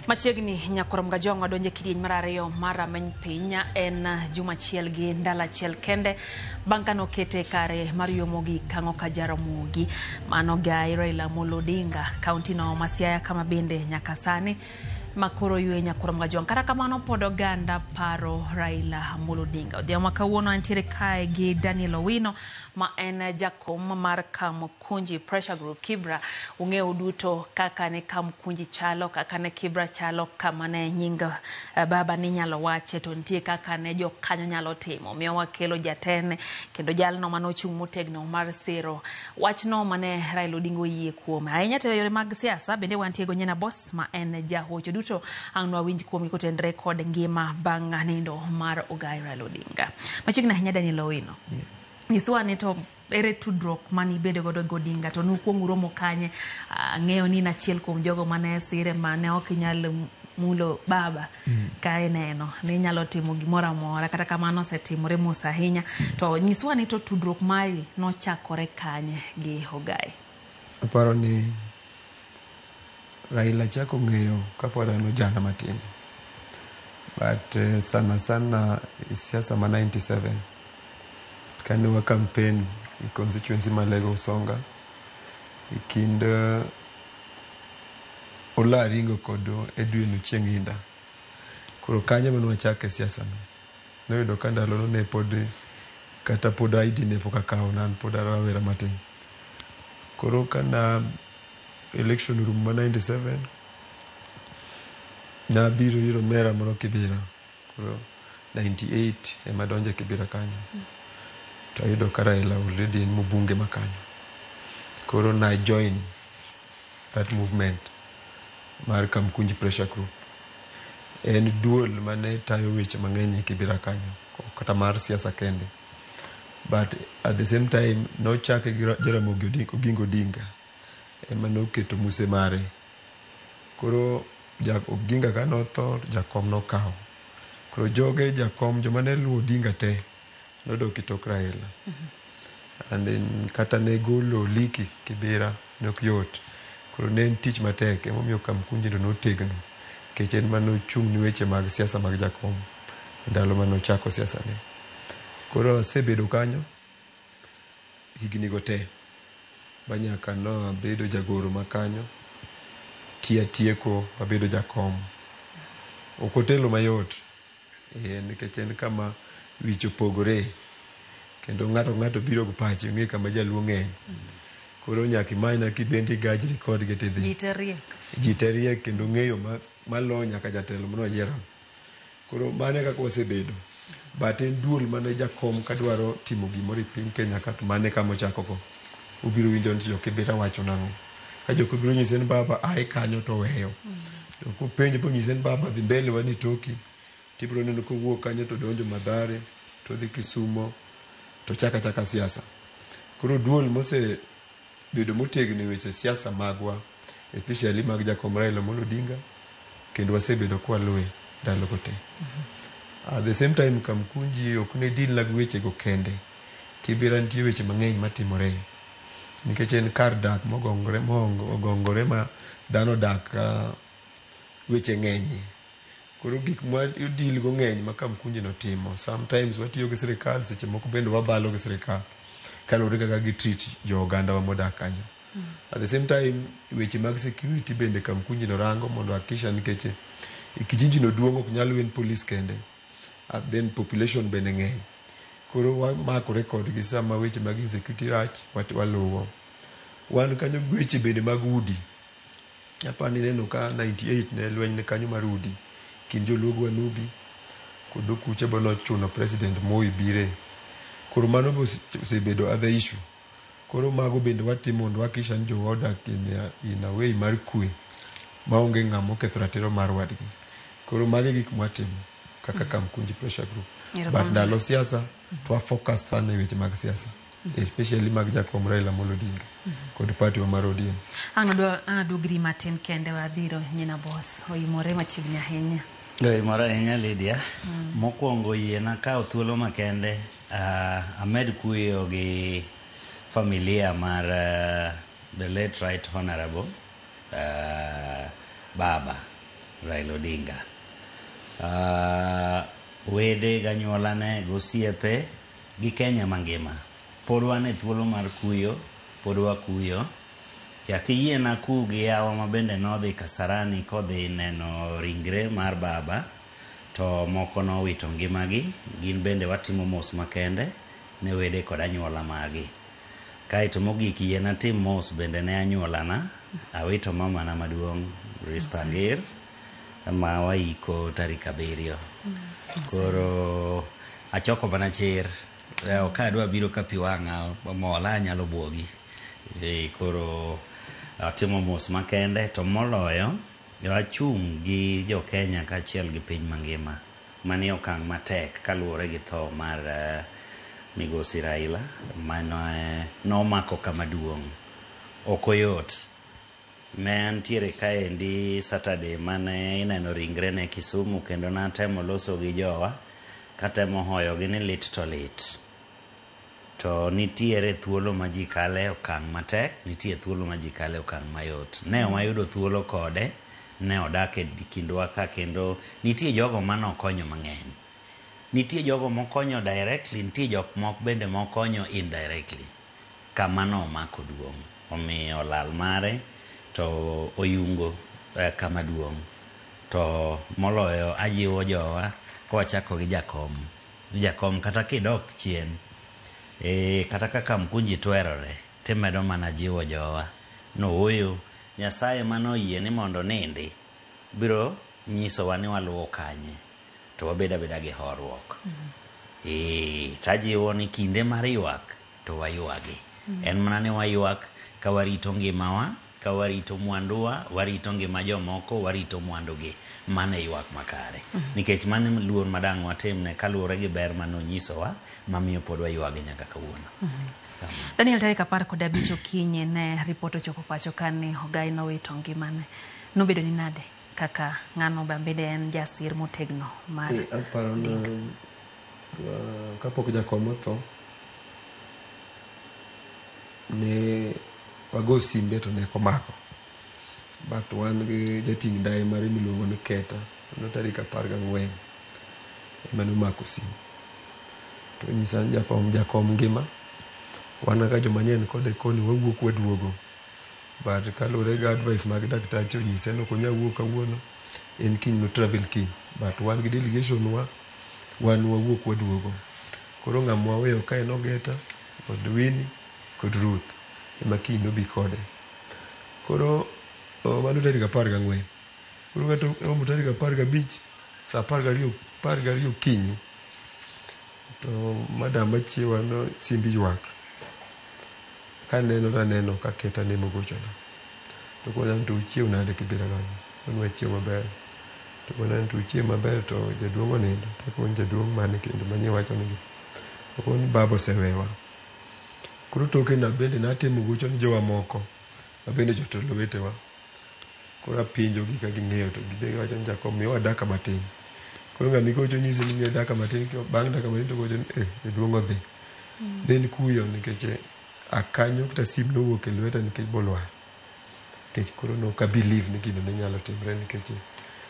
Machiegni nyakorom Gajwang' wadonjo e kidieny mar ariyo mar rameny piny en juma achiel gi ndalo achiel kende bang' kane okete kare mar yo mogik kang'o ka Jaramogi mano gai Raila Amolo Odinga kaunti no ma Siaya kama bende nyaka sani makoro ywe nyakorom Gajwang'. Kata kamano pod oganda paro Raila Amolo Odinga. Odhiambo ma kawuono antiere kae gi Daniel Owino ma en jakom mar Kamkunji Pressure Group Kibra. Ung'eyo duto kaka ne Kamkunji chalo, kaka ne Kibra chalo, kama ne nying baba ni nyalo wache to nitie kaka ne jokanyo nyalo timo. Omiyo wakelo jatene kendo jalno mane ochung' motegno mar siro wachno mane Raila Odinga oyie kuome. Ahinya to e yore mag siasa bende wantie gi Onyena Boss ma en jahocho duto ang' nwawinj kuomgi kotenre kod ngima bang' nindo mar ogai Raila Odinga. Machiegni ahinya Daniel Owino. Yes. Nyiswa ni to ere tudruok mane ibedo godo gi Odinga to nukwongo uromo kanye? Ang'eyo ni in achiel kuom jogo mane sire mane ok inyal mulo baba ka ineno ni inyalo timo gimoro amora kata kamano osetimore mos ahinya. To nyiswa ni to tudruok mari nochakore kanye gi Ogai? Aparo ni Raila chako ng'eyo kapod an ojana matin. But sana sana e siasa ma 97 kane wa campaign e constituency ma Alego Usonga e kind Ola Aringo kod Edwin Ochieng' Inda. Koro kanyo ema ne wachake siasa no. Noyudo ka ndalono ne pod kata pod ID ne pok akawo, ne an pod arawera matin. Koro kana election orumo ma 97 nabiro ir omera moro Kibera. Koro 98 ema adonjo e Kibera kanyo. To ayudo ka Raila already en mbunge ma kanyo. Koro na join that movement mar Kamkunji Pressure Group. En duol mane tayo weche mang'eny e Kibera kanyo, kata mar siasa kende. But at the same time nochake gi Jaramogi Oginga Odinga ema noketo muse mare. Koro Oginga ka notho, jakom nokawo. Koro joge jakom joma ne luwo Odinga te nodok e tok Raila. And then kata ne golo Leakey Kibera ne ok yot. Koro ne en tich matek emomiyo Kamkunji no notegno nikech en mane ochung' ne weche mag siasa mag jakom ndalo mane ochako siasa ne. Koro asebedo kanyo higni go te ma nyaka nabedo jagoro ma kanyo ti atieko abedo jakom. Ok otelo mayot nikech en kama wich opogore kendo ng'ato ng'ato biro gi pache ong'e kama jaluo ng'eny. Koro nyaka imanyna kibende igajri kodgi tidhi. Ji te riek. Ji te riek kendo ng'eyo malo nyaka jatelo manoyiero. Koro mano e kaka wasebedo. But en duol mane jakom kadwaro timo gimoro e piny Kenya ka to mano e kama ochako go. Ubiro winjo ni jo Kibera wacho nang'o. Ka jo Kibera onyise ni baba ae kanyo to oweyo. To kopenjo bonyise ni baba dhi mbele wan e toki. Tibiro neno kowuok kanyo to donjo Mathare, to odhi Kisumo, to chako achaka siasa. Koro duol mose bedo motegno e weche siasa magwa, especially mag jakom Raila Amolo Odinga, kendo wasebedo kwaluwe ndalo go te. At the same time Kamkunji ok ne deal na gi weche go kende. Kibera nitie weche mang'eny matimore. Nikech en kar dak mogongore, mogongore ma dhano odak ka weche ng'enye. Koro gik ma deal go ng'eny ma Kamkunji no timo. Sometimes watiyo gi sirikal, seche moko bende wabalo gi sirikal. Kaluwore kaka gi treat jo oganda wa modak kanyo. At the same time, weche mag security bende Kamkunji no rango mondo hakikisha nikech e kijiji no duong' ok nyal wen police kende. Then population bende ng'eny. Koro wamakore kodgi sama weche mag insecurity rach, waluwo. Wan kanyo weche bende mag udi. Apani ineno ka 98 ne lweny ne kanyo mar udi kind joluo gi Wanubi kod okuche bo nochuno President Moi bire. Koro mano be osebedo other issue. Koro mago bende watimo mondo wahakikisha ni jowa odak in a way mar kwe maonge ng'ama oketho ratiro mar wadgi. Koro mago e gik mwatimo kaka Kamkunji Pressure Group. But ndalo siasa to wa focus sana e weche mag siasa. Especially mag jakom Raila Amolo Odinga kod party wa mar ODM. Ang' adwa aduogri matin kende wadhiro nyina boss oimore machiegni ahinya. Oimore ahinya Lydia. Mokwongo yiena kawo thuolo makende amed kuyo gi familia mar the late right honorable Baba. Raila Odinga. Wede gi anyuolane gi osiepe gi Kenya mangima. Pod wan e thuolo mar kuyo, pod wakuyo. Chak iyiena ku gi yawa ma bende nodhi Kasarani kodhi neno ringre mar baba to moko nowito ngimagi, gin bende watimo mos makende ne wede kod anyuola margi. Kaeto mogik yiena tim mos bende ne anyuolana, awito mamana maduong' Rispa Ngir ma waiko tarik 7. Koro achoko mana chir, ok adwa biro ka pi wang'a mola anyalo buogi. Koro atimo mos makende to moloyo achung' gi jo Kenya kaachiel gi piny mangima manie okang' matek kaluwore gi tho mar migosi Raila mane nomako kama duong'. Ok oyot. Ne antiere kaendi Saturday mane ineno ringrene Kisumu kendo natemo loso gi jowa katemo hoyogi ni lit to lit. To nitiere thuolo ma ji kale okang' matek, nitie thuolo ma ji kale okang' mayot. Ne wayudo thuolo kode, ne odak e kindwa ka kendo nitie jogo manokonyo mang'eny. Nitie jogo mokonyo directly, nitie jok moko bende mokonyo indirectly. Kama nomako duong'. Omiyo lal mare to oyungo kama duong'. To moloyo ajiwo jowa kwachako gi jakom. Jakom kata kidok chien, kata kaka Mkunji twerore, timedo mana jiwo jowa. No ooyo, Nyasaye manoyie ni mondo nindi, biro nyisowa ni waluwo kanye, to wabed abeda gi horuok. Tajiwo ni kinde mar ywak, to waywagi. En mana ni waywak ka warito ngimawa, ka warito mwanduwa, warito ngima jomoko, warito mwandugi. Mano e ywak makare. Nikech mano e luor madang' watimne kaluwore gi ber manonyisowa, mamiyo pod waywage nyaka kawuono. Daniel, tarik 15 okinyi ne ripot ochopo pacho ka ni Ogai nowito ngimane. Nobedo ni nade kaka ng'ano bende en jasir motegno mar Aparo na kapok jakom otho, ne wago simbe to ne ok omako. But wan gi jating' ndai mare miluongo ni Keta, mano tarik 14 ema nomako simu. To onyisa ni jakom, jakom ngima, wan kaka joma nyien kode koni wawuok waduogo. But kaluwore gi advice mag daktache onyise ni ok onyal wuok kawuono, en kiny no travel kiny. But wan gi delegation wa, wan wawuok waduogo. Koro ng'ama waweyo ka en Ogeta, kod Winnie, kod Ruth ema kiny nobi kode. Koro mano tarik 14. Koro kata romo tarik 15, saa 12 okinyi, to madam machiewa no simbi ywak. Kaneno taneno ka Keta ne mogochona. To kona ni to uchiew nade Kibera kanyo? Koni wachiew maber. To kona ni to uchiew maber to jaduong' onindo. To akoni jaduong' mane kendo manye wacho nigi. To koni baba osewewa. Koro toke na bende natemo gocho ni jowa moko mabende jotelo wetewa. Koro apenjogi ka ging'eyo to gibe giwacho ni jakom miwa dakika matin. Koro ng'ama igocho nyisi ni miye dakika matin, bang' dakika matin to gocho ni jaduong' odhi. Ne en kuyo nikech akanyo kata sim nowuok e lweta nikech bolwar. Nikech koro ne ok a believe ni gino ne nyalo timre nikech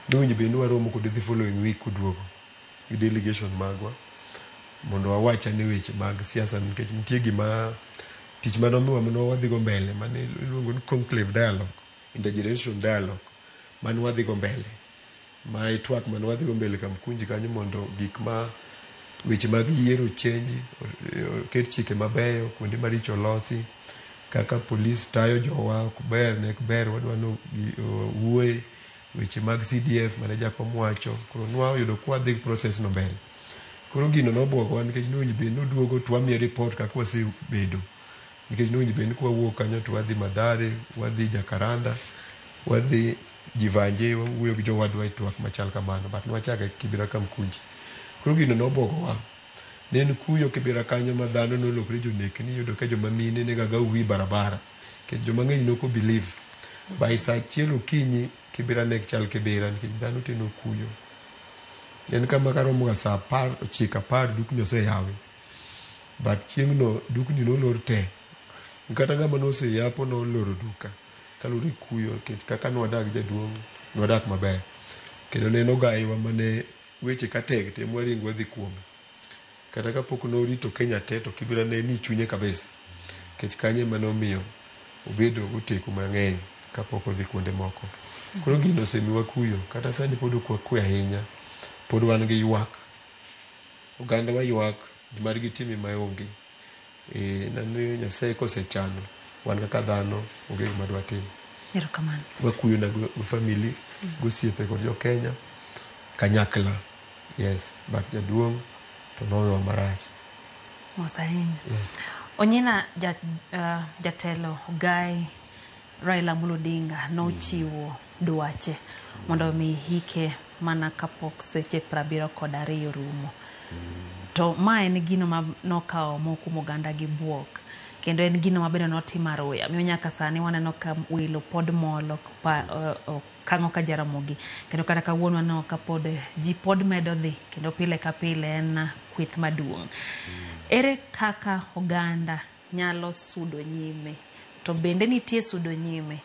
nowinjo bed ni waromo kode the following week koduogo gi delegation magwa mondo wawach ane weche mag siasa nikech nitie gima tich mane omiwa mane wadhigo mbele mane iluongo ni conclave dialogue, intergeneration dialogue mane wadhigo mbele. Ma e twak mane wadhigo mbele Kamkunji kanyo mondo gik ma weche mag yiero change, oket chike mabeyo, kuonde maricho olosi, kaka polis tayo jowa ok ber ne ok ber, wadwa ni owuoye weche mag CDF mane jakom wacho. Koro nwayudo ka wadhi process no mbele. Koro gino nobwogowa nikech nowinjo bed ni oduogo to wamiye report kaka wasebedo. Nikech nowinjo bed ni kwawuok kanyo to wadhi Mathare, wadhi Jakaranda, wadhi Jivanje, wawuoyo gi jowadwa e twak machal kamano. But nwachake Kibera Kamkunji. Koro gino nobwogowa. Ne en kuyo Kibera kanyo ma dhano nolokre jonekni, iyudo ka joma mine ne gaga wi barabara. Nikech joma ng'eny ne ok o believe. By saa 1 okinyi, Kibera ne chal Kibera nikech dhano te nokuyo. En kama karomo ga saa 9 10 dukni oseyawi. But chieng'no dukni nolor te. Kata ng'ama noseyapo noloro duka kaluwore gi kuyo nikech kaka nwadak gi jaduong' nwadak maber. Kendo ne en ogaiwa mane weche ka tek to ema waringo wadhi kuome. Kata kapok norito Kenya te to Kibera ne ni chunye kabisa. Nikech kanyo ema nomiyo obedo goteku mang'eny kapok odhi kuonde moko. Koro gino osemiwa kuyo. Kata sani pod ok wakwe ahinya. Pod wan gi ywak. Oganda wa ywak gima digitime maonge. Nani Nyasaye kosechano wan kaka dhano onge gima dwatim. Erokamano. Wakuyo na go family, gosiepe kod jo Kenya kanyakla. Yes, but jaduong' to nowewa marach. Mos ahinya. Yes. Onyina jatelo Gai Raila Amolo Odinga nochiwo dwache mondo mi hike mana kapok seche 72 rumo. To ma en gino ma nokawo moko kuom oganda gi buok kendo en gino ma bende notimo aroya miyo nyaka sani waneno ka welo pod molo kang'o ka Jaramogi kendo kata kawuono waneno ka pod ji pod medo dhi kendo pile ka pile en kweth maduong'. Ere kaka oganda nyalo sudo nyime to bende nitie sudo nyime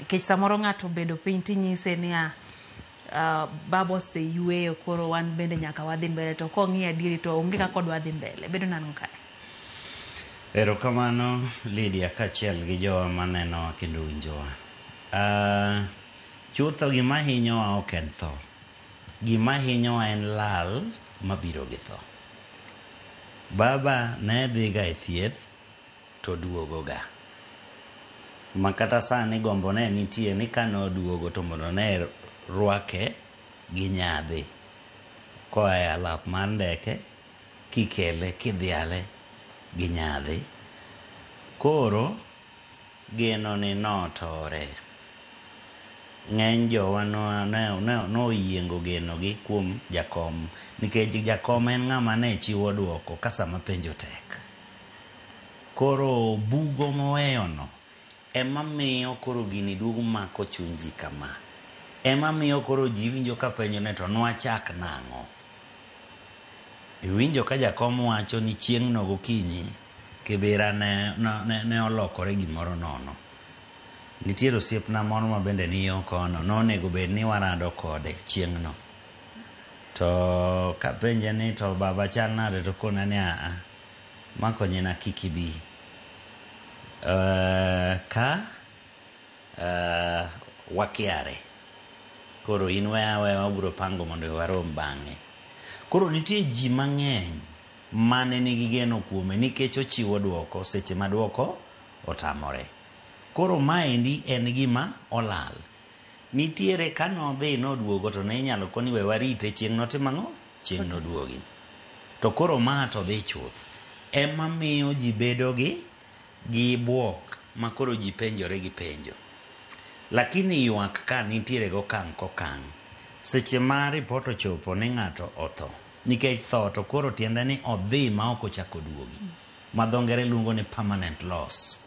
nikech samoro ng'ato obedo piny tinyise niya baba oseyweyo koro wan bende nyaka wadhi mbele to kong'iyo adieri to onge kaka odwa dhi mbele bedo nang'o kae? Erokamano Lydia kaachiel gi jowa manenowa kendo winjowa. Chutho gima hinyowa ok en tho. Gima hinyowa en lal mabiro gi tho. Baba ne dhiga e thieth to duogoga. Ma kata sani gombo ne nitie ni kanoduogo to mondo ne rwake gi nyadhi koa e alap mar ndeke kikele kidhiale gi nyadhi. Koro geno ni notore. Ng'eny jowa noyiengo geno gi kuom jakom nikech jakom en ng'ama ne chiwo duoko ka sama penjo tek. Koro bugo moweyono ema miyo koro gini duogo mako chuny ji kama. Ema miyo koro ji winjo ka penjo ni to nwachak nang'o. Iwinjo ka jakom wacho ni chieng' no gokinyi Kibera ne olokore gimoro nono. Nitiere osiepna moro ma bende ni yo kono, nonego bed ni warado kode chieng'no. To kapenje ni to baba chal nade to kona ni aa, makonyena kik ibi. Ka wakiare. Koro in weya aweya wabiro pango mondo warom bang'e. Koro nitie ji mang'eny mane nigi geno kuome nikech ochiwo duoko seche ma duoko otamore. Koro maendi en gima olal. Nitiere kanodhi noduogo to ne inyalo koni we warite chieng' notim ang'o? Chieng' noduogi. To koro ma to dhi chuth. Ema miyo ji bedo gi buok ma koro ji penjore gi penjo. Lakini ywak ka nitiere gokang' kokang'. Seche ma ripot ochopo ni ng'ato otho, nikech tho to koro tiende ni odhi ma ok ochako oduogi. Ma dho ngere luongo ni permanent loss.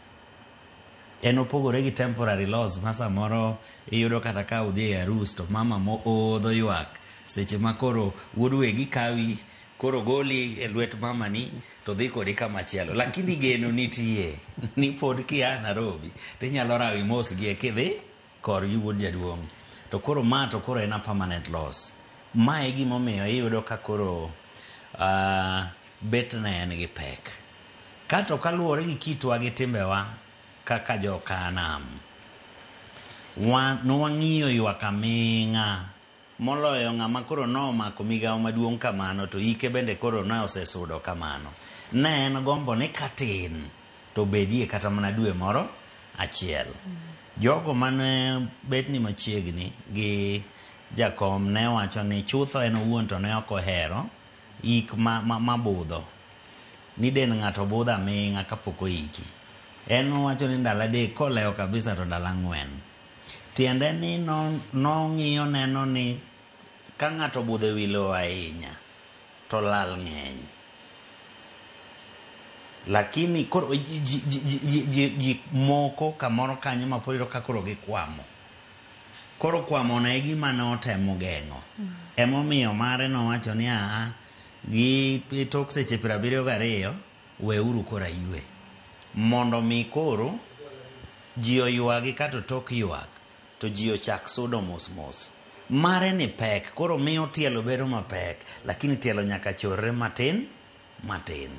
En opogore gi temporary loss ma samoro iyudo kata ka udhi e arus to mama mo oodho ywak seche ma koro wuod wegi kawi koro goli e lwet mamani to dhi kodi kama chielo. Lakini geno nitie ni pod kia Nairobi tinyalo rawi mos gi kidhi korgi wuod jaduong'. To koro ma to koro en a permanent loss. Ma e gimomiyo iyudo ka koro betne en gi pek. Kato kaluwore gi kitwa gi timbewa kaka jokanam, nwang'iyo ywak aming'a moloyo ng'ama koro nomako migawo maduong' kamano to ike bende koro ne osesudo kamano. Ne en gombo ni katin to bedie kata mana dwe moro achiel. Jogo mane bet ni machiegni gi jakom ne wacho ni chutho en owuon to ne ok ohero ik ma budho. Ni den ng'ato budho aming'a kapok oiki. En owacho ni ndalo 3 kolewo kabisa to ndalo 4. Tiende ni nong'iyo neno ni ka ng'ato obudho e wi lowo ahinya to lal ng'eny. Lakini koro ji moko kamoro kanyo ma pod iyudo ka koro gikwamo. Koro kwamo no e gima notemo geng'o. Emomiyo mare nowacho ni aa, gi tok seche 72 weuru koro aywe. Mondo mi koro ji oywagi kato tok ywak to ji ochak sudo mos mos. Mare ni pek, koro miyo tielo bedo mapek, lakini tielo nyaka chorre matin matin.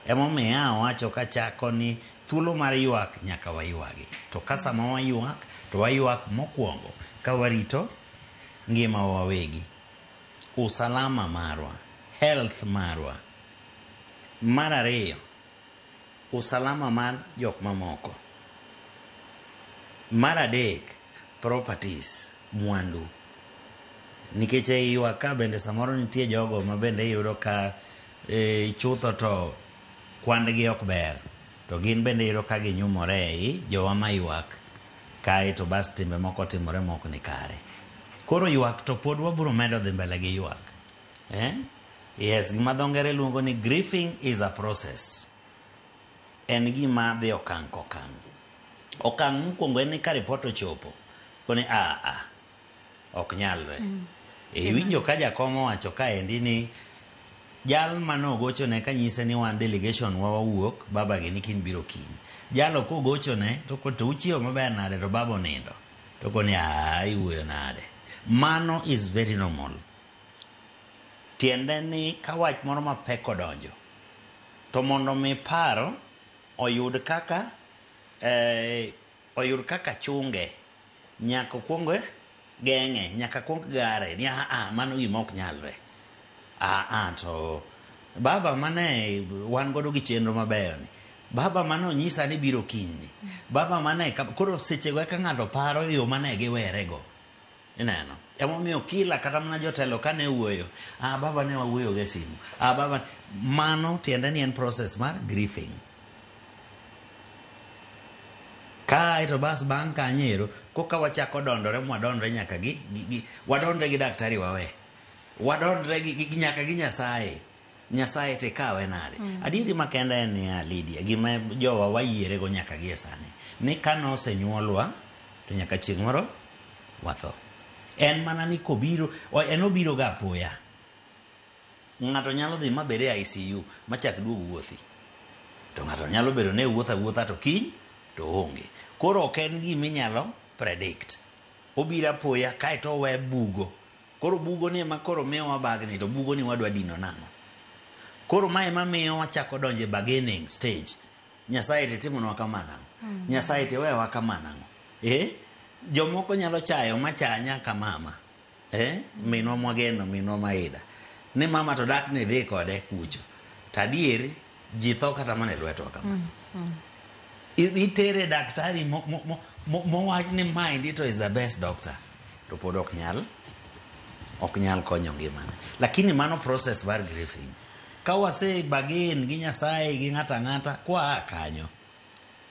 Emomiyo awacho kachako ni thuolo mar ywak nyaka waywagi. To ka sama waywak, to waywak mokwongo ka warito ngimawa wawegi. Usalama marwa, health marwa. Mar ariyo, usalama mar jok mamoko. Mar adek, properties, mwandu. Nikech ei ywak ka bende samoro nitie jogo ma bende iyudo ka chutho to kwandgi ok ber. To gin bende iyudo ka ginyumore ei jowa maywak. Kae to bas timbe moko timore mok ni kare. Koro ywak to pod wabiro medo dhi mbele gi ywak. Yes, gima dho ngere luongo ni grieving is a process. En gima dhi okang' kokang'. Okang' mokwongo en ni ka ripot ochopo, koni a ok nyalre. Iwinjo ka jakom owacho kaendi ni jal manogochone kanyise ni wan delegation wa wawuok, baba gi ni kiny biro kiny. Jalo kogochone to to uchiewo maber nade to baba onindo. To koni a iwuoyo nade. Mano is very normal. Tiende ni ka wach moro mapek odonjo, to mondo mi paro oyud kaka oyud kaka chunge, nyaka okuong geng'e, nyaka kuong gare ni a mano gima ok nyalre. A to baba mane wan godo gi chenro mabeyo ni, baba mane onyisa ni biro kiny ni, baba mane koro sechego eka ng'ato paro yo mane giwerego. Ineno? Emomiyo kila kata mana jotelo kane wuoyo, baba ne wawuoyo go e simu, baba, mano tiende ni en process mar grieving. Kae to bas bang' kanyo ero, koka wachako dondore mwadondre nyaka gi wadondre gi daktari wawe. Wadondre gi nyaka gi Nyasaye. Nyasaye te kawe nade. Adieri makende en niya, Lydia, gima jowa wayiere go nyaka gi e sani, ni kane osenyuolwa, to nyaka chieng' moro watho. En mana ni kobiro, en obiro ga apoya. Ng'ato nyalo dhi mabed e ICU machak duog wuothi. To ng'ato nyalo bedo ne wuotho awuotha to kiny to oonge. Koro ok en gima inyalo predict. Obiro apoya kaeto owe bugo. Koro bugo ni ema koro miyowa bagni, to bugo ni wadwa dino nang'o. Koro mae ema miyo wachako donjo e bargaining stage. Nyasaye to itimonwa kama nang'o? Nyasaye to iwewa kama nang'o? Jomoko nyalo chayo macha nyaka mama. Minwa mwageno, minwa Maida. Ni mama to dak ni dhi kode kucho. To adier, ji tho kata mana e lwetwa kama. Itere daktari mowach ni maendi to is the best doctor. To pod ok nyal konyo ngimane. Lakini mano process mar grieving. Ka wase bargain gi Nyasaye gi ng'ato ang'ata kwa kanyo.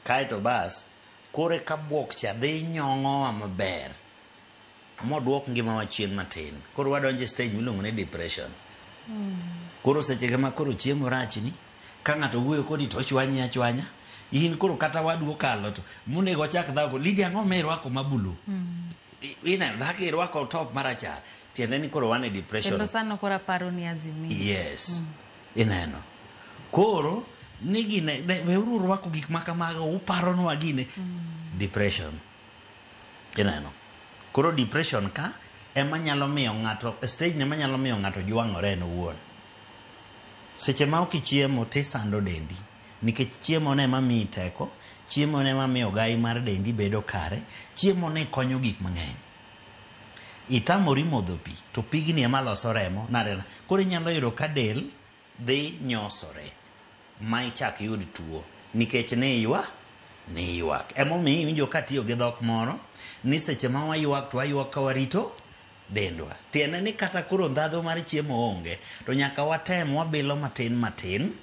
Kaeto bas, kore ka buok cha dhi nyong'owa maber. Moduok ngimawa chien matin. Koro wadonjo e stage miluongo ni depression. Koro seche ma koro chiemo rachni, ka ng'ato wuoyo kodi to ochwanyi achwanya. In koro kata wadu okalo to monego ochak dhawo. Lydia, ang'o ma irwako ma blue? Ineno, dak irwako top marachar. Tiende ni koro wan e depression. Kendo sano koro aparo ni Azimio. Yes. Ineno. Koro ni gine, weuru rwako gik ma kamago, uparonwa gine. Depression. Ineno. Koro depression ka ema nyalo miyo ng'ato, stage ne ema nyalo miyo ng'ato jwang'ore en owuon. Seche ma ok ichiemo tisando dendi. Nikech chiemo ne ema miyi teko, chiemo ne ema miyo gai mar dendi bedo kare, chiemo ne konyo gik mang'eny. Itamori modho pi, to pigni ema loso remo, nade na. Koro inyalo yudo ka del dhi nyosore, ma ichak yud tuo, nikech ni ywak. Emomiyo iwinjo ka atiyo gi dhok moro, ni seche ma waywak to waywak ka warito dendwa. Tiende ni kata koro ndhadhu mar chiemo onge, to nyaka watem wabilo matin matin,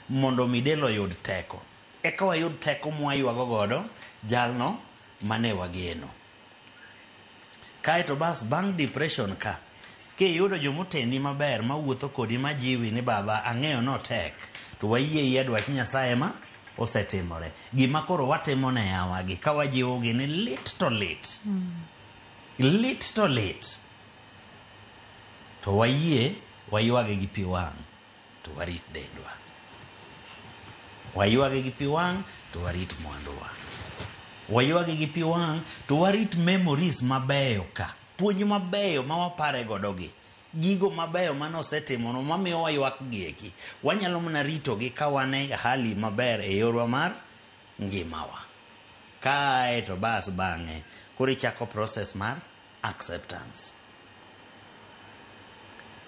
mondo mi del oyud teko. Eka wayud teko mwaywago godo jalno mane wageno. Kaeto bas bang' depression ka, kiyudo jomoteni maber mawuotho kodi majiwi ni baba ang'eyo notek, to wayie yie dwach Nyasaye ma osetimore. Gima koro watimo ne yawagi, ka wajiwogi ni lit to lit. Lit to lit. To wayie waywage gi pi wang', to warit dendwa. Waywage gi pi wang', to warit mwanduwa. Waywage gi pi wang', to warit memories mabeyo ka. Puonj mabeyo ma wapare godo gi, gigo mabeyo mane osetimonwa mamiyo waywak gi eki, wanyalo mana ritogi ka wan e hali maber e yorwa mar ngimawa. Kae to bas bang'e koro ichako process mar acceptance.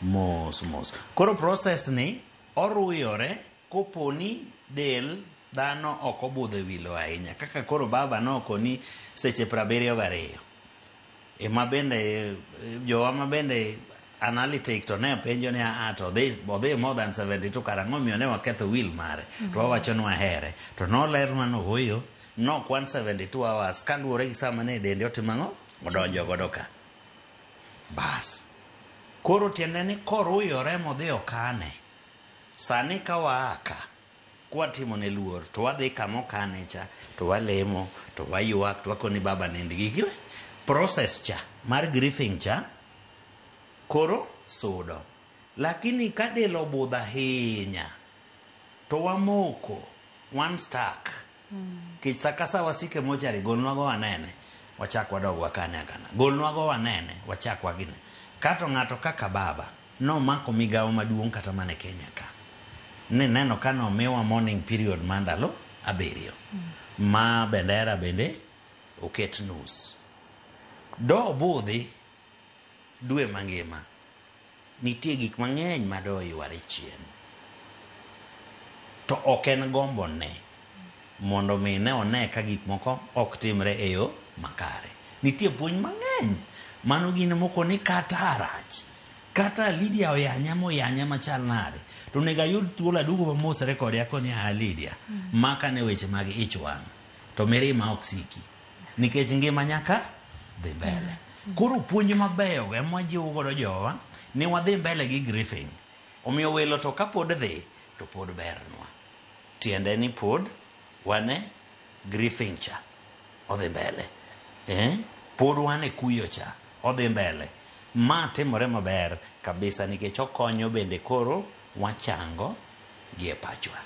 Mos mos. Koro process ni oruyore koponi del dhano ok obudho e wi lowo ahinya. Kaka koro baba nokoni seche 72. Ema bende jowa ma bende analytic to ne penjo ni a to odhi more than 72 kara ang'o omiyo ne waketho will mare to wawacho ni wahere to nolernwa ni ooyo nokwan 72 hours kaluwore gi sama ne dende otimo ang'o odonjo godo ka bas koro tiende ni koruyore modhi okane sani ka waa ka Kwatimo ne luor to wadhi kama okane cha to walemo to waywak to wakoni baba nind gi kwe. Process cha mar grieving cha koro sudo. Lakini ka del obudho ahinya to wamoko, wan stuck. Nikech sa ka sa wasike mochari golnwa go wanene, wachak wadog wakane akana. Golnwa go wanene, wachak wagine. Kato ng'ato kaka baba nomako migawo maduong' kata mana e Kenya ka. Nineno ka nomiwa mourning period mar ndalo abiriyo ma bendera bende oket nus. Do obudhi dwe mangima, nitie gik mang'eny ma do oyware chien. To ok en gombo ne mondo mi ne one ka gik moko ok timre e yo makare. Nitie puonj mang'eny mano gin moko ni kata rach kata Lydia oyanya moyanya machal nade to onego ayud thuolo aduogo mamosre kode akoni a Lydia maka ne weche mag ich wang' to mirima ok siki nikech ngima nyaka dhi mbele. Koro puonj mabeyo go ema wajiwo godo jowa ni wadhi mbele gi grieving. Omiyo welo to kapod dhi to pod bernwa. Tiende ni pod wane grieving cha odhi mbele. Eh? Pod wan e kuyo cha odhi mbele. Ma timore maber kabisa nikech okonyo bende koro wachango gi e pachwa.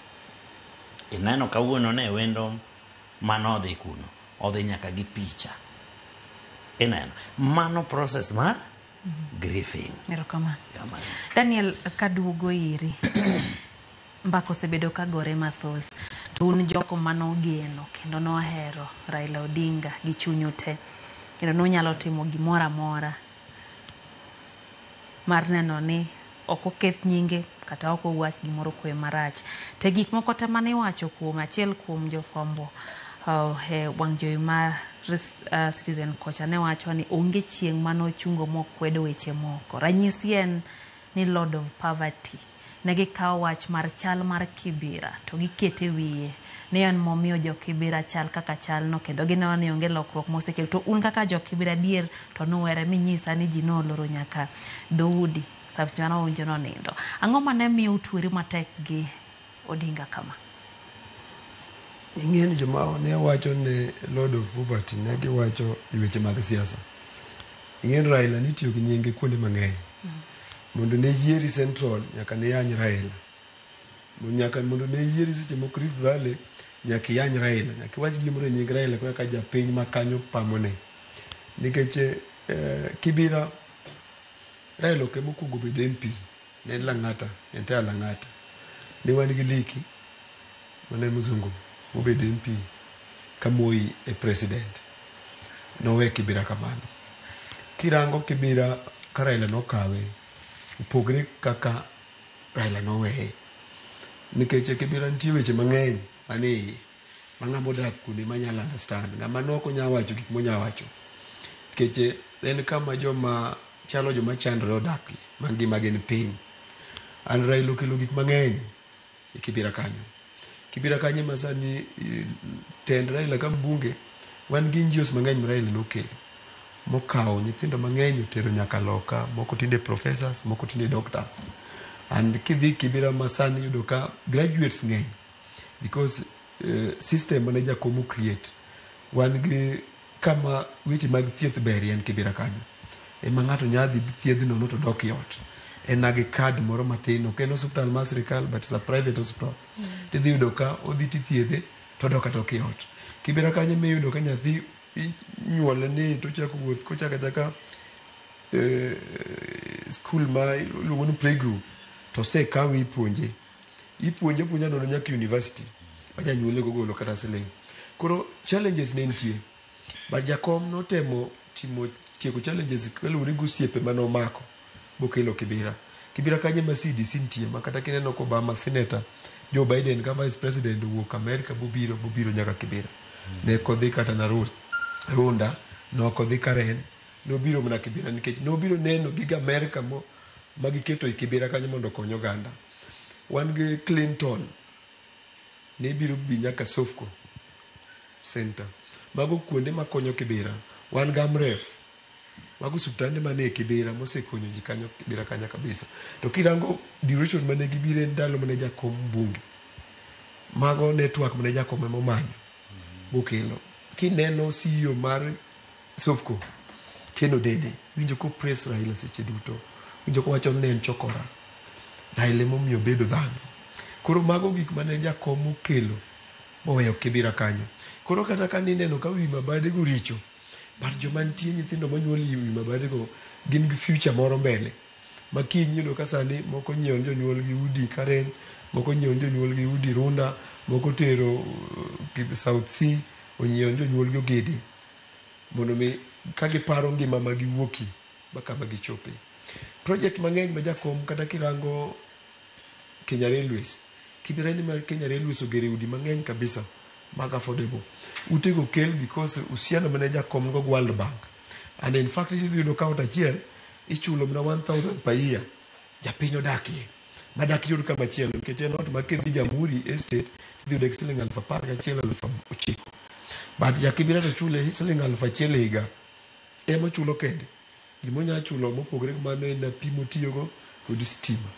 Ineno kawuono ne wendo manodhi kuno, odhi nyaka gi picha. Ineno, mano process mar grieving. Erokamano. Kamano. Daniel, kaduogo iri, mbaka osebedo ka gore mathoth to un jogo manogeno kendo nohero Raila Odinga gi chunyu te kendo nunyalo timo gimoro amora mar neno ni ok oketh nyinge kata ok owach gimoro kwe marach. To e gik moko te mane iwacho kuom achiel kuom jofwambo e wang' jowi mar Citizen kocha ne wacho ni onge chieng' mane ochungo mokwedo weche moko. Ranyisi en ni Lord of Poverty ne gikawo wach mar chal mar Kibera to gikete wiye ni en momiyo jo Kibera chal kaka chal no kendo gineno ni onge lokruok mosekelo. To un kaka jo Kibera adier to nuwere minyisa ni ji noloro nyaka dhoudi sama mane nonindo. Ang'o mane miyo utweri matek gi Odinga kama? Ing'e ni joma ne wacho ne Lord of Poverty ne giwacho e weche mag siasa. Ing'e ni Raila nitiyo gi nyinge kuonde mang'eny. Mondo ne yieri Central nyaka ne yany Raila. Nyaka mondo ne yieri seche moko Rift Valley nyaka iyany Raila. Nyaka iwach gimoro e nying Raila kaka japiny ma kanyo pamone. Nikech Kibira Raila ok ema okuongo bedo MP. Ne en Lang'ata, entire Lang'ata. Ne wan gi Liki mane mzungu mobedo MP ka Moi e president. Nowe Kibira kamano. Kirango Kibira ka Raila nokawe, opogre kaka Raila noweye. Nikech e Kibira nitie weche mang'eny manie iye ma ng'ama odak kuno ema nyalo understand. Ng'ama nok onya wacho gik monya wacho. Nikech en kama joma chalo joma chandore odakie ma ngima gi ni piny. And Raila okelo gik mang'eny e Kibira kanyo. Kibira kanyo ema sani tend Raila ka mbunge wan gi NGOs mang'eny ma Raila nokelo mokawo nyithindo mang'eny otero nyaka loka moko tinde professors moko tinde doctors and kidhi Kibira ma sani iyudo ka graduates ng'eny because system mane Jakom create wan gi kama weche mag thieth berie en Kibira kanyo ema ng'ato nya dhi thiedh nono to dok e ot en gi card moro matin ok en osiptal mar sirikal but it's a private hospital tidhi yudo ka odhi tithiedhe to odok adoka e ot Kibera kanyo ema iyudo ka nyathi inyuole ni tochako wuoth kochako achaka Skul ma iluongo ni playgroup to osekawe ipuonje. Ipuonje apuonja nono nyaka university ma janyuol ne gogolo kata siling. Koro challenges ne nitie. But jakom notemo timo tieko challenges kaluwore gi osiepe mane omako bokelo Kibera. Kibera kanyo ema CDC nitie ma kata kineno ka Obama senator Joe Biden ka vice president owuok Amerika bobiro bobiro nyaka Kibera. Ne ok odhi kata Narok, Runda, ne ok odhi Karen, nobiro mana Kibera nikech nobiro neno gige Amerika mo ma giketo e Kibera kanyo mondo okony oganda. Wan gi Clinton ne biro bi nyaka Sofco Center. Mago kuonde makonyo Kibera. Wan gi Amref. Mago osiptande manie Kibera mosekonyo ji kanyo Kibera kanyo kabisa. To kirango duration mane gibire ndalo mane jakom bunge. Mago network mane jakom ema omanyo bokelo. Kineno CEO mar Sofco, Ken Odede, winjo ko praise Raila seche duto. Winjo kowacho ni ne en chokora. Raila emomiyo obedo dhano. Koro mago gik mane jakom okelo moweyo Kibera kanyo. Koro kata ka nineno ka wi mabade go richo, but joma nitie nyithindo monyuol e wi mabade go gin gi future moro mbele. Ma kiny iyudo ka sani moko onyiewo ne jonyuol gi udi Karen, moko onyiewo ne jonyuol gi udi Runda, moko otero South C, onyiewo ne jonyuol gi Ogede. Mondo mi ka giparo ngima ma giwuokie ma kama gichope. Project mang'eny ma jakom kata kirango Kenya Railways, Kibera ni mar Kenya Railways ogere udi mang'eny kabisa mag affordable. Utego okel because uhusiano mane jakom go gi World Bank. And in fact idhi yudo ka ot achiel ichulo mana 1000 per year japiny odakie. Madak yud kama chielo nikech en ot ma kidhi Jamhuri Estate idhi yude gi siling 11,000 9,000. But ja Kibera to chule siling 1,000 e higa. Ema ochulo kende. Gima onya chulo mopogore gi mano en pi motiyogo kod stima.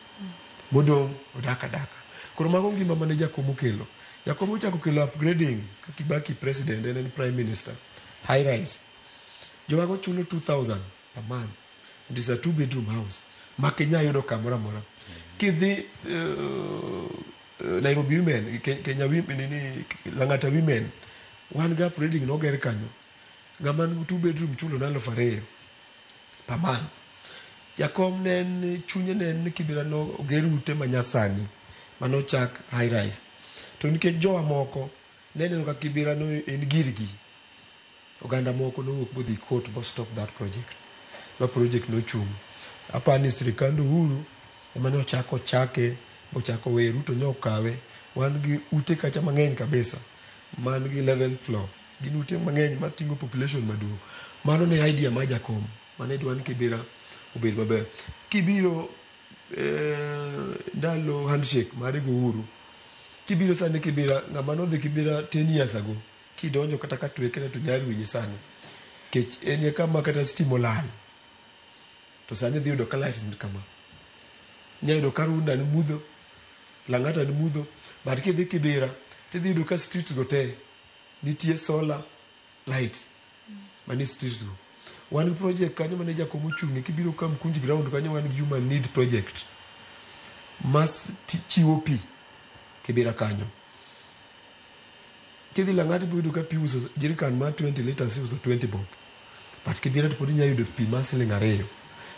Modong' odak adaka. Koro mago ngima mane jakom okelo. Jakom ochako kelo upgrading ka Kibaki president en en prime minister. High rise. Jomago chulo 2000 per month. It is a two bedroom house. Ma Kenya yudo kamoro amora. Kidhi Nairobi Women, Kenya Women, nini, Lang'ata Women, wan gi upgrading noger kanyo. Ng'ama nigi two bedroom chulo na 2,000 per month. Jakom ne en chunye ne en ni Kibera no oger ute manyasani manochak high rise. To nikech jowa moko ne neno ka Kibera no en girgi, oganda moko nowuok bodhi court bo stop that project. Ma project nochung'. Apani sirikand Uhuru ema ne ochako chake bochako weye Ruto ne okawe. Wan gi ute kacha mang'eny kabisa man gi 11th floor. Gin ute mang'eny mating'o population maduong'. Mano ne idea mar jakom mane dwa ni Kibera obed maber. Kibiro ndalo handshake mare gi Uhuru, kibiro sani Kibera, ng'ama nodhi Kibera 10 years ago, kidonjo kata ka twekene to nyalo winji sani. Kech en e kama kata stima olal. To sani idhi yudo ka lights ni kama. Inya yudo ka Runda ni mudho, Lang'ata ni mudho, but kidhi Kibera, tidhi yudo ka streets go te nitie solar lights manie streets go. Wan gi project kanyo mane jakom ochung'e kibiro ka Mkunji ground kanyo wan gi human need project ma chiwo pi Kibera kanyo. Kidhi Lang'ata ibiro yudo ka pi iuso jerican mar 20 liters iuso 20 bob. But Kibera to pod inya yudo pi mar siling 2.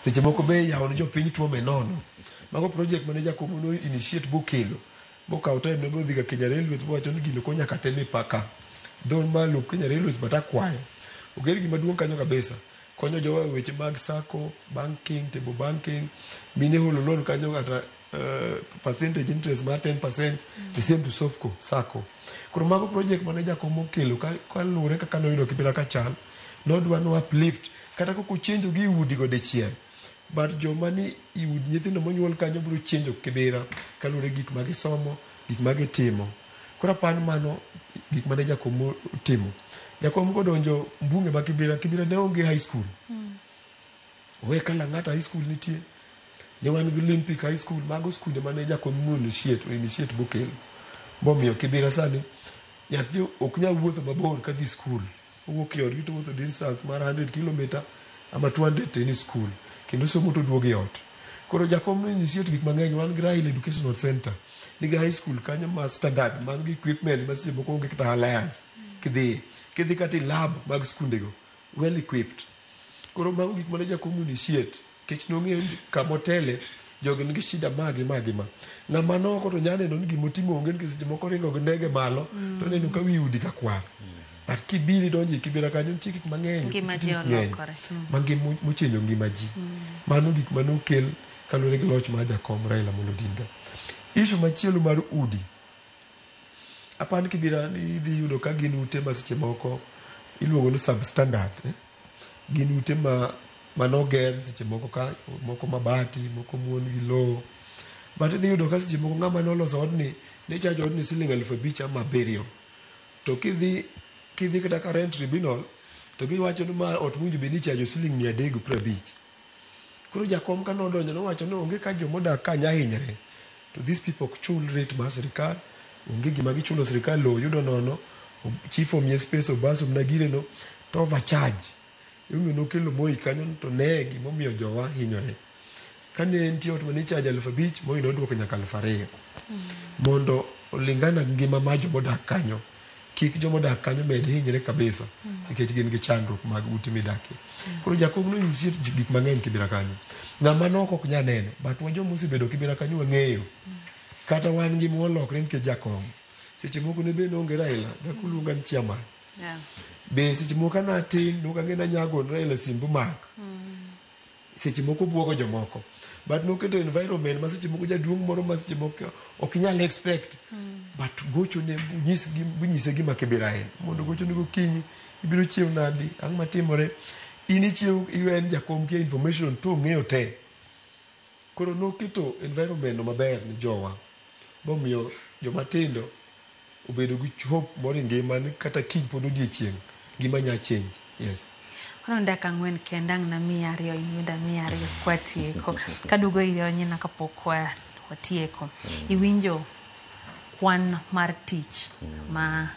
Seche moko be iyawo ne jopiny tuome nono. Mago project mane jakom no initiate bokelo. Bokawo time ne bodhi ga Kenya Railways bowacho ni gino koro nyaka tem e paka. Dho malo Kenya Railways but akwayo. Oger gima duong' kanyo kabisa. Konyo jowa e weche mag sacco, banking, table banking. Mine holo loan kanyo kata percentage interest mar 10% the same to Sofco, sacco. Koro mago project mane jakom okelo kaluwore kaka noyudo Kibera ka chal. Nodwa no uplift kata kok ochenjo gi udi go dichiel. But joma ni i udi nyithindo monyuol kanyo biro chenjo Kibera kaluwore gi gik ma gisomo, gik ma gitimo. Koro apani mano gik mane jakom otimo. Jakom kodonjo mbunge ma Kibera, Kibera ne onge high school. Owe ka Lang'ata high school nitie. Ne wan gi Olympic high school, mago skunde mane jakom initiate bokelo. Momiyo Kibera sani nyathi ok nyal wuotho mabor kadhi school. Owuok e odgi to owuotho distance mar 100 km ama 200 to en e school. Kendo somo to oduogo e ot. Koro jakom no initiate gik mang'eny. Wan gi Raila Educational Center. Nigi high school kanyo ma standard man gi equipment ma seche moko onge kata Alliance. Kidhi kata e lab mag skundego, well equipped. Koro mago gik mane jakom initiate nikech nong'eyo ni kamotele jogi nigi shida ma gi ma gi ma. Ng'ama noko to nyalo neno ni gimotimo onge nikech seche moko oringo gi ndege malo to oneno ka wi udi ka kwar. But kibiro idonjo e Kibera kanyo nitie gik mang'eny, Ngima ji opportunities ng'eny olokore. ma mochenjo ngima ji. Mano gik mane okel kaluwore gi loch mar jakom Raila Amolo Odinga. Issue machielo mar udi. Apani Kibera idhi yudo ka gin ute ma seche moko iluongo ni substandard. Gin ute ma manoger seche moko ka moko mabati, moko muon gi lowo. But idhi yudo ka seche moko ng'ama noloso odni ne charge odni siling 5,000 ama 7. To kidhi kata ka rent tribunal to giwacho ni ma ot mowinjo bed ni ichajo siling 350. Koro jakom ka nodonjo nowacho ni onge ka jomodak ka nya hinyre. To these people ok chul rate mar sirikal, onge gima gichulo sirikal, lowo yudo nono, chief omiye space obaso mana gireno to overcharge. Emomiyo nokelo Moi kanyo to ne gimomiyo jowa hinyore. Kane nitie ot mane icharge 5,000, Moi noduoko nyaka 2,000. Mondo olingana gi ngima mar jomodak kanyo. Kik jomodak kanyo med hinyre kabisa nikech gin gi chandruok mag ute midakie. Koro jakom no initiate gik mang'eny Kibera kanyo. Ng'ama noko ok nyal neno, but wan joma osebedo Kibera kanyo wang'eyo. Kata wan ngima olokre nikech jakom. Seche moko ne be noonge Raila, dak uluonga ni chairman. Be seche moko ka natin, nok ang'e ni anya goyo ne Raila simb mak. Seche moko buogo jomoko. But noketo environment ma seche moko jaduong' moro ma seche moko ok inyal expect. But gochone nyise gima Kibera en. Mondo gochone gokinyi, ibiro chiew nadi, ang' matimore. In ichiew iwe en jakom kia information to ong'eyo te. Koro noketo environment no maber ni jowa. Bomiyo jomatindo obedo gi hope moro e ngima ni kata kiny pod odiochieng' ngima nya change. Yes. Koro dakika 4 kende ang' namiyi 2 in bende amiyi 2 kwatieko. Kaduogo iri Onyina kapok watieko. Iwinjo kwan mar tich ma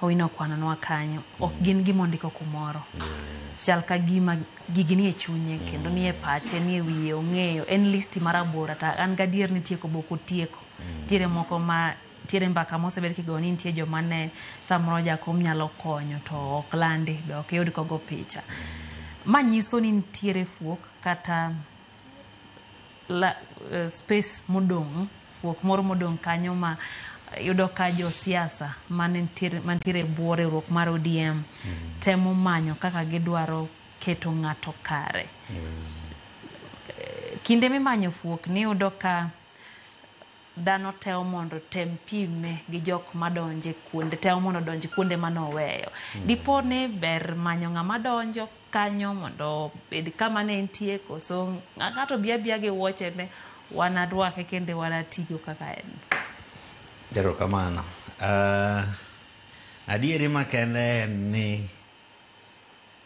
Owino okwanonwa kanyo. Ok gin gima ondiko kumoro. Chal ka gima gigi nie chunye kendo nie pache, nie wiye, ong'eyo. En listi marabora to an gadier ni tieko be ok otieko. Nitiere moko ma nitiere mbaka mosebed kigoyo ni nitie joma ne samoro jakom nyalo konyo to ok landi be ok yud kogo picha. Ma nyiso ni nitiere fuok kata space modong', fuok moro modong' kanyo ma yudo ka josiasa mantiere e bwo riwruok mar ODM temo manyo kaka gidwaro keto ng'ato kare. Kinde mimanyo fuok ni yudo ka dhano temo mondo tem pime gi jok madonje kuonde, temo mondo odonj kuonde manoweyo. Dipo ni ber manyo ng'ama donjo kanyo mondo obed kama ne entie, koso ng'ato bi abiya gi wuochene wanarwake kendo wanatigo kaka en. Erokamano. Adieri makende en ni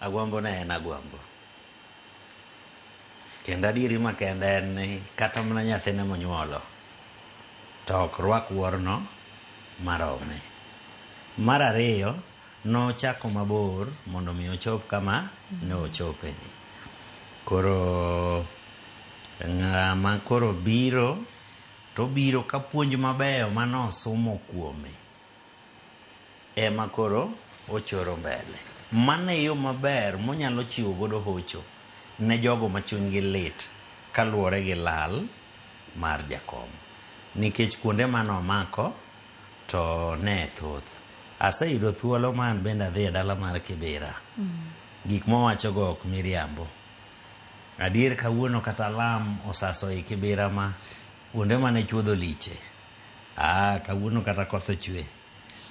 Agwambo ne en Agwambo. Kendo adieri makende en ni kata mana nyathine monyuolo to ok rwak wuorno marome. Mar ariyo, nochako mabor mondo mi ochop kama ne ochope ni. Koro ng'ama koro biro to biro ka puonj mabeyo manosomo kuome ema koro ochoro mbele. Mano e yo maber monyalo chiwo godo hocho ne jogo ma chunygi lit kaluwore gi lal mar jakom. Nikech kuonde mane omako to ne thoth. Aseyudo thuolo ma an bende adhi e dala mar Kibera. Gik mowachogo ok miriambo. Adier kawuono kata lam osaso e Kibera ma kuonde mane chuodho liche. Kawuono kata koth ochwe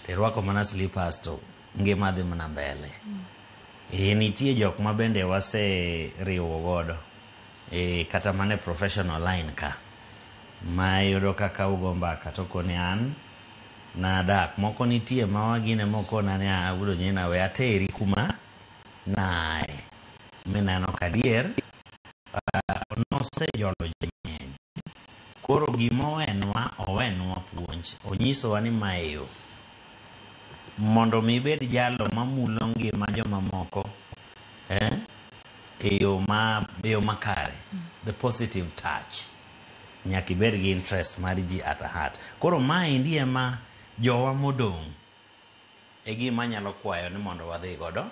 to irwako mana slippers to ngima dhi mana mbele. Nitie jok ma bende waseriwo godo kata mana e professional line ka ma iyudo kaka ugo mbaka to koni an nadak moko nitie ma wagine mokona ni a wuod Onyina we ateri kuma naaye mineno ka adier nosejolo ji mang'eny. Koro gima owenwa, owenwa puonj. Onyisowa ni mae yo. Mondo mi ibed jalo mamulo ngima jomamoko e yo makare, the positive touch. Nyaka ibed gi interest mar ji at heart. Koro maendi ema jowa modong' e gima anyalo kwayo ni mondo wadhi godo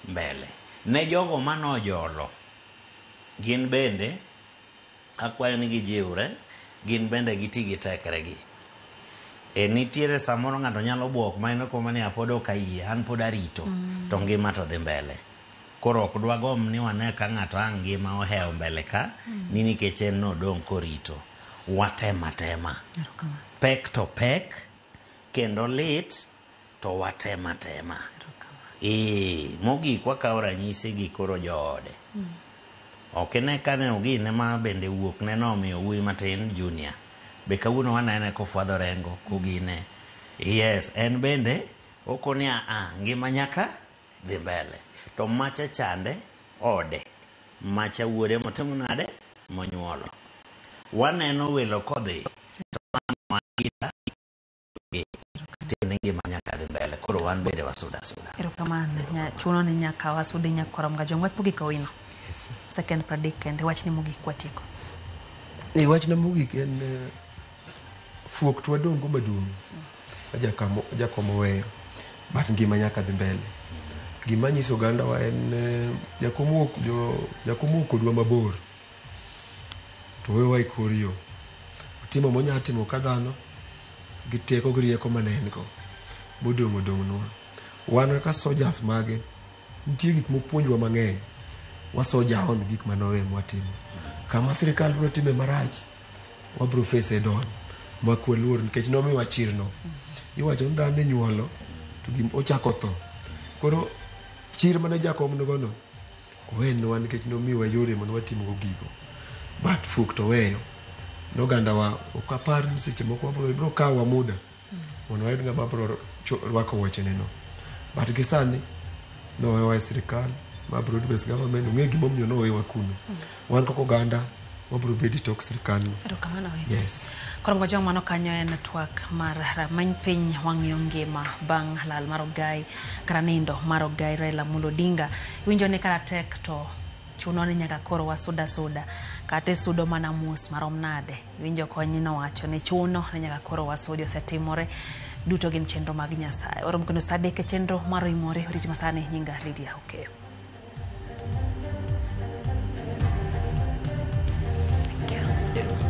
mbele. Ne jogo manojolo, gin bende akwayo ni gijiwre, gin bende giti gi tekregi. E nitiere samoro ng'ato nyalo buok ma en okoma ni pod ok ayie, an pod arito, to ngima to dhi mbele. Koro ok dwagomb ni wane ka ng'ato ang' ngima ohewo mbele ka, ni nikech en nodong' korito. Watem atema. Pek to pek, kendo lit to watem atema. Mogik wakawo ranyisi gi koro joode. Ok ine kane ogine ma bende wuok ne nomiyo wuoyi matin Junior. Be kawuono wanene kofwadho rengo kogine. Yes, en bende okoni a ngima nyaka dhi mbele. To macha chande ode. Macha wuode motimo nade? Monyuolo. Waneno welo kodhi to tiende ngima nyaka dhi mbele. Koro wan bende wasuda suda. Erokamano. Chuno ni nyaka wasudi nyakora Mgajwang'. Wach mogik Owino. Yes. Second 30 kende. Wachni mogik watieko. Wachna mogik en fuok to wadong' go maduong'. Jakom oweyo. But ngima nyaka dhi mbele. Gima nyiso oganda wa en jakom wuok kodwa mabor. To wewa e kor yo. Otimo monya timo ka dhano gi teko gi rieko mane en go. Modong' odong'nwa. Wan kaka soldiers mage, nitie gik mopuonjwa mang'eny. Wasoja on gik manowe mwatimo. Kama sirikal biro time marach, wabiro face head on. Mak waluor nikech nomiwa chirno. Iwacho ni dhano inyuolo to ochako tho. Koro chir mane jakom nigono, owenwa nikech nomiwa yore mane watimogo gigo. But fuok to weyo. Nogandawa ok apar ni seche moko biro kawowa muda mondo wayud ng'ama biro rwako wuocheneno. But gi sani nowewa e sirikal ma broad based government ong'e gimomiyo nowewa kuno. Wan kaka oganda wabiro bedo e tok sirikal no. Erokamano Owino. Yes. Koro Mgajwang' mano kanyo en twak mar rameny piny wang'iyo ngima bang' lal mar Ogai kata nindo mar Ogai Raila Amolo Odinga. Iwinjo ni kata tek to chuno ni nyaka koro wasuda suda. Kata isudo mana mos marom nade. Iwinjo kony nowacho ni chuno ni nyaka koro wasudi osetimore. Duto gin chenro mag Nyasaye. Warom kendo saa 3 e chenro mar Oimore. Oriti masani nyinga Lydia Okeyo. Thank you.